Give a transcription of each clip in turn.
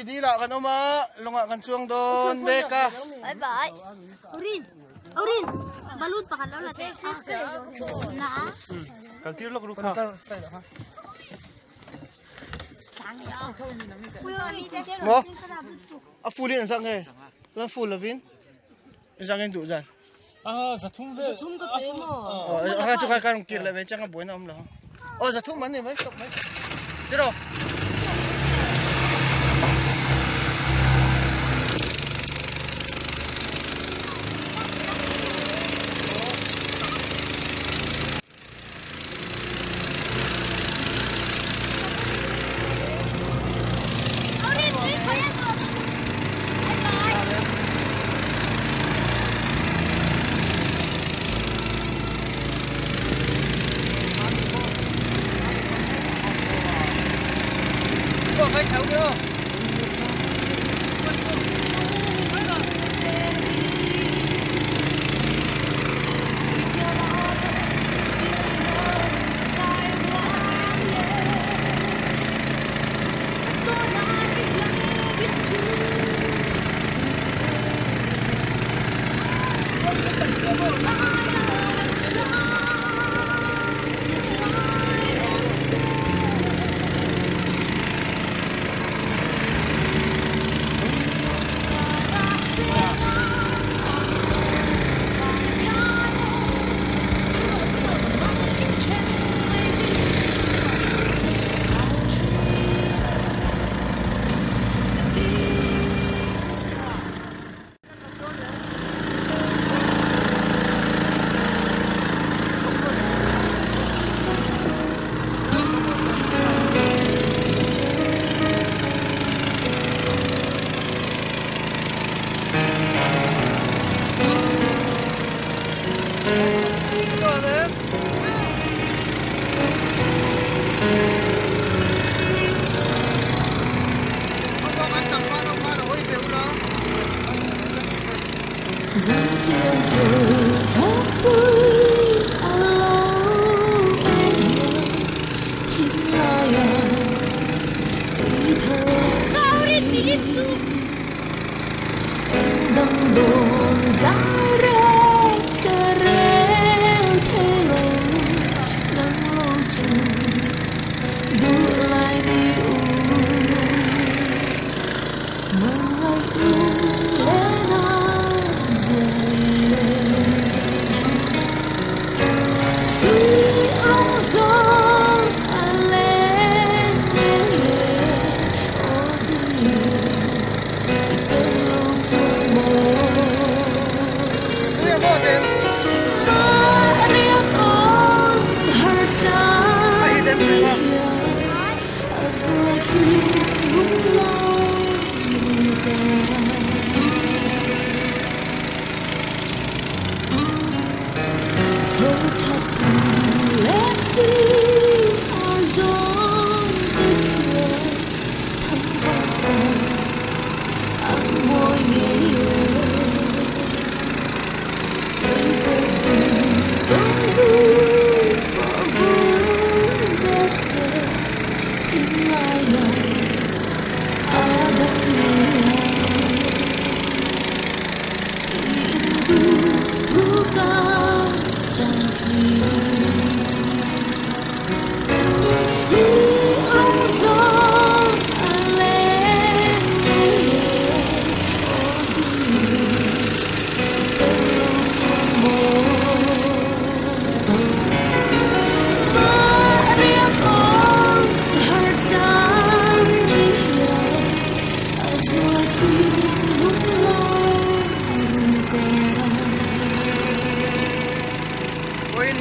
Rih lah kan awm a, lawngah kan chuang dawn mek a. Bye bye. Urin. Urin. Balloon pakhat lo la te. Na. Kal tir lawk ru kha. Maw? A full in an sak nge? Chuan full lovin in sak nge duh zan. Ah, zathum vel. Zathum ka pe maw? Oh, a chu kai kai rong kir leh mai changa buaina awm lo. Oh, zathum an ni mai stop mai. Tiro. Vawiin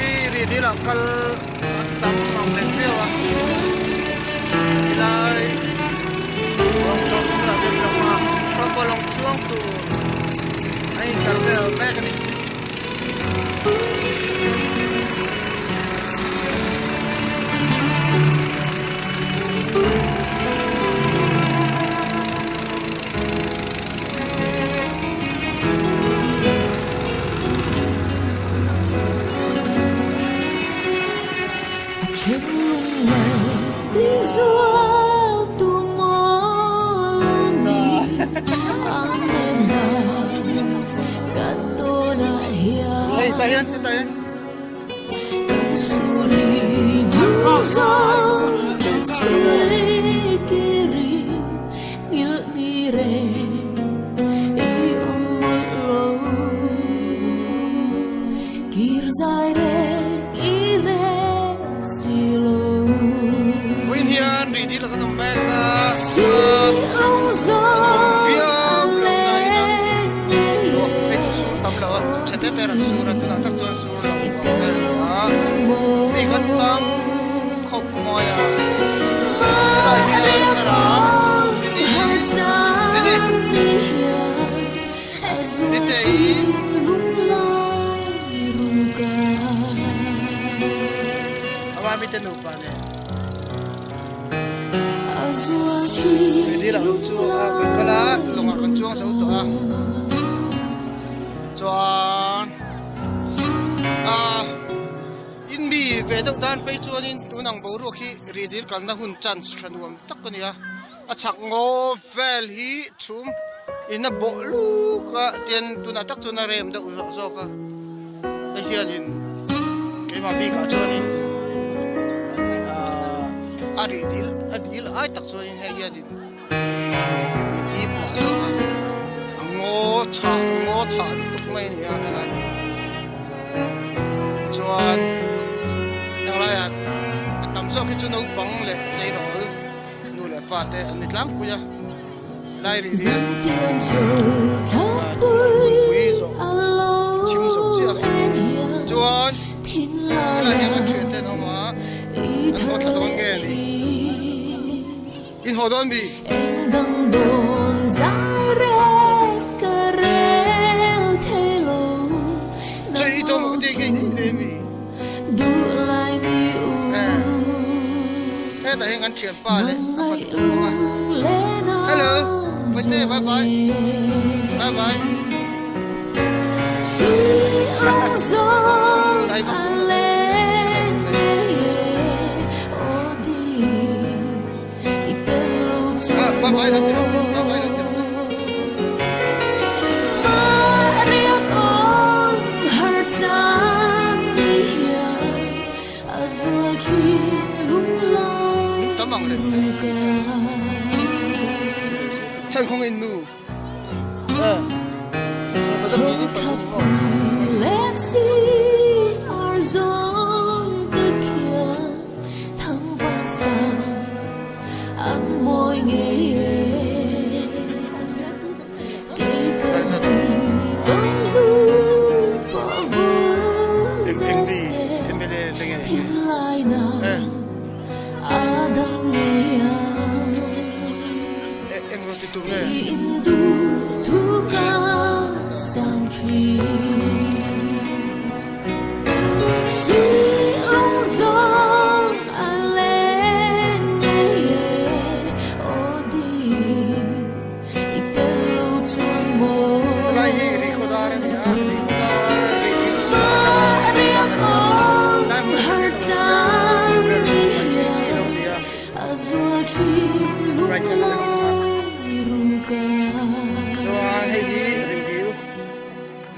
hi Rih lah kal a tam ang reng viau a, helai lawng chuang bulah te an awm a, chuan lawng chuang tur a intlar vel mek a ni. hian tah hian Vawiin hian rih dil a kan awm mek a, a nuam viau lo nain a ruah hei chu sur tam lo a, tha te te rawn sur a, tunah tak chuan sur lo a awm vel a, mi kan tam khawp mai a, helai hian thlarau rini rini niteiin. Ama mite nupa nen. Rih dil ah kan chuang a, kan kal a, lawngah kan chuang zo tawh a. Chuan ah in mi ve deuh dan phei chuanin tun ang boruak hi rih dil kalna hun chance tha nuam tak a ni a. A chhak ngaw vel hi chhum in a bawh luk a tian tunah tak chuan a rem deuh zawk zawk a hei hianin keimah bikah chuanin ahh a rih dil a dil ai tak chuanin hei hianin min hip mah zawk a a ngaw chhah ngaw chhah lutuk mai a ni a helai hi chuan helaiah a tam zawk hi chu naupang leh tleirawl. Nu leh pa te an ni tlangpui a, lai rih hian hunpui zawh chhim zawh chiah a chuan helai hian an thian te an awm a, an haw thla dawn nge ni? In haw dawn mi? Chei i tawng ka ti ngei ngei le mi? Hetah hian kan thianpa leh a fanu an awm a. Hello, Mawite, bye bye. Bye bye. Dai bak chung na Bye bye na tiro. Bye bye na tiro. Tam ang reng Chan khong in nu. Eh. Helai hi Rihkhawdar a ni a, Rihkhawdar rih hi lai hmun hi kan hmu a, ber mai hi hi lo ni a, right hand leh lam kha chuan hei hi Rihdil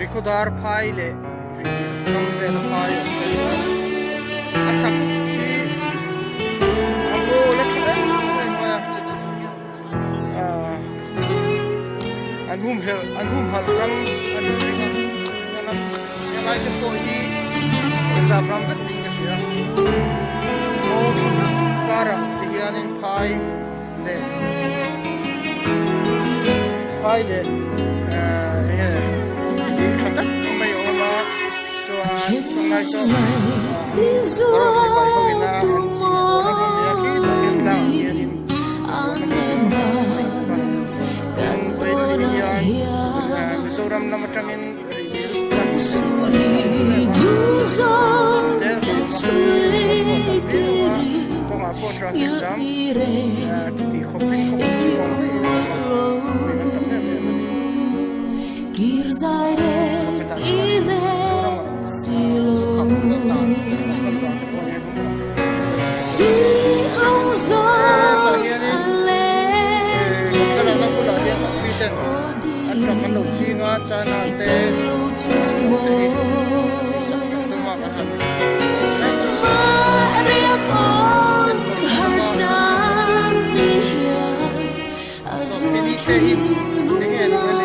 Rihkhawdar phai leh Rihdil kam vela phai awm te a ni a, a chhak khi a mawl a tha em em mai a. An humhelh an humhalh ram a ni ring a heng helai te pawh hi reserve ram vek niin ka hria ngaw tha tak karah te hianin phai leh phai leh eh eng nge dil tha tak mai a awm a chuan chulai saw rawng sipai ho ina an inbual a hlawm nia khi tah hian tlangah hianin Mizoram lam atangin rih dil kawngah pawh traffic jam tih khawpin khawpui chu kawng daih in a awm a mipui kan tam em em a ni khawpetah chuan Mizoramah zu khap dan te an hman vang te pawh a ni a. Hetah hianin kan thlalakna bulah hian mi ten an ṭang an lo ching a, China te an ṭawng te hi. te hi enge an en?